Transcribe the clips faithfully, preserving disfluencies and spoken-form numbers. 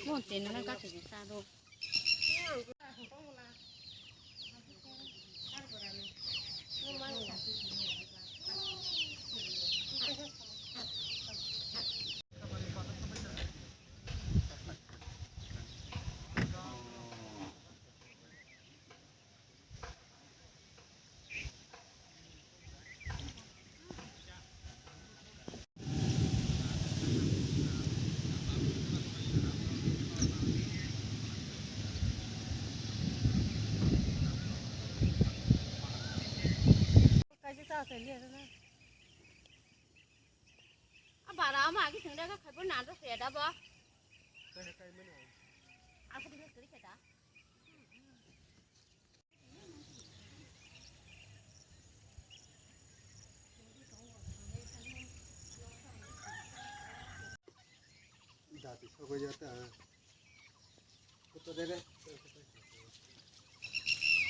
Mo tenna na gati di sa do. Kaisa ta sai liya na. A bara ama agi sengda ka khaibo nando se da ba. Kai kai mena. Aku di kiri kita. Dati sogo jata. Kuto dere.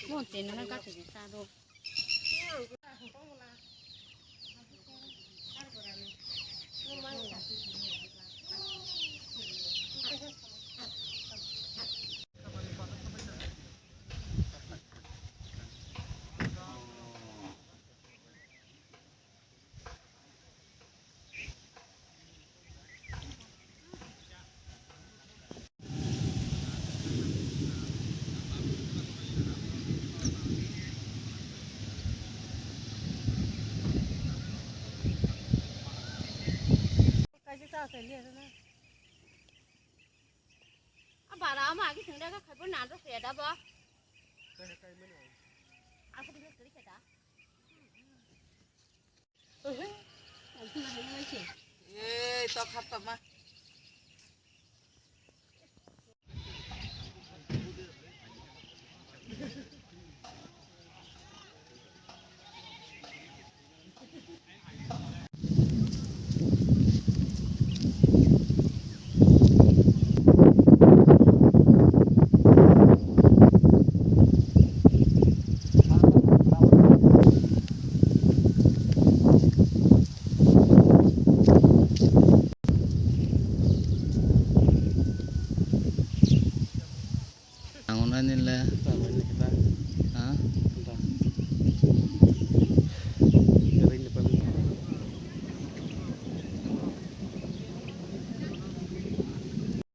Mo tenna na gati di sa do. Kaisa ta sai liya na. A bara ama agi sengda ka khaibo nando se da ba. Kai kai mena. Aku di kiri kita. Ei, tok hap tama. Ang nai nile.